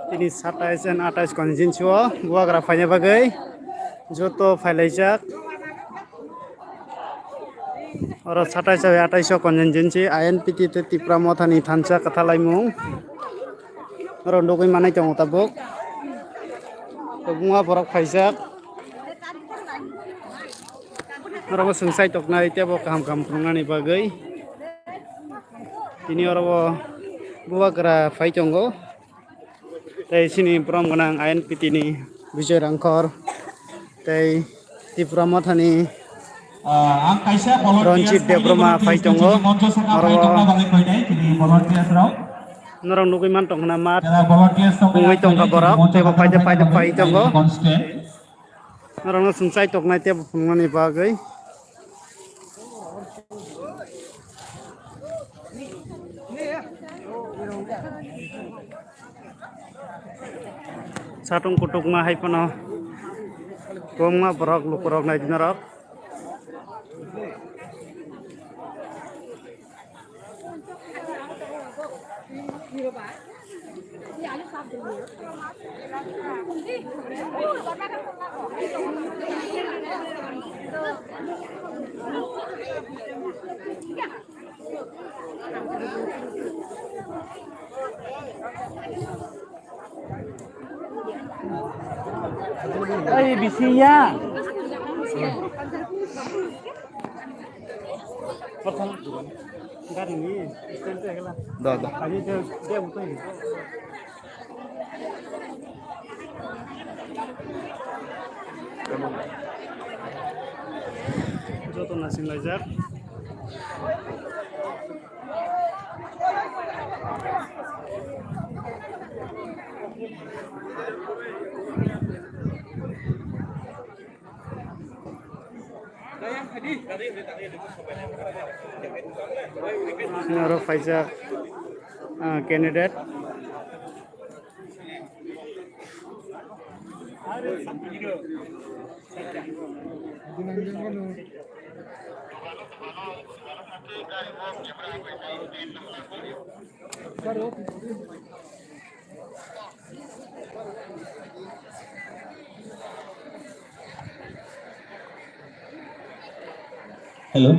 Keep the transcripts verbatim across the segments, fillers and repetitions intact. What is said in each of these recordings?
Tini satais and atais constituency o bubagra phaina bagwi joto phailaijak. Oro satais bai atais o constituency I N P T tei Tipra Mothani thansa kwthalaimung. Oro nugwi manai tongo tabuk. Kwbangma borok phaijak. Oro bo swngchai toknai teibo kaham kaham phunuknani bagwi. Tini oro bo bubagra phai tongo. Tei chini borom gwnang I N P T ni Bijoy Rangkhor tei Tipra Mothani Ah, ang kaisa volunteers Ronjit Debbarma kainwi phai tongo. Moncho saka oro phai tongna bagwi phainai, tini volunteers rok. Norok nugwi man tong khna mat. Jara volunteers tong Pungwi tong kha borok, teibo paide paide pai tongo. Norokno chwng chai toknai teibo phunuknani bagwi. Satung kutukma hai phano kwbangma borok lukurok naidi norok. Ai, bisi ya. Da, da. Joto nasinglajak. Aro phaijak, ah, candidate. Hello.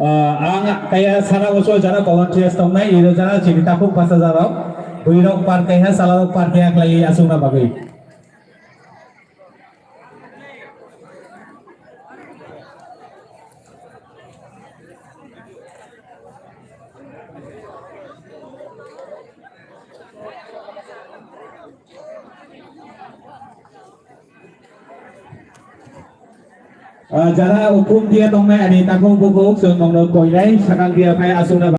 Ah, ang kaya sana usul jana volunteers tongnai, iro jana chini takhuk basa jarok, buirok par kaiha, salarok par kaiha khlaiwi aswkna bagwi. Ah, jara ukhum dia tongnai ani takhuk bukhuk, chwng nongno koinai sakang dia phai aswkna.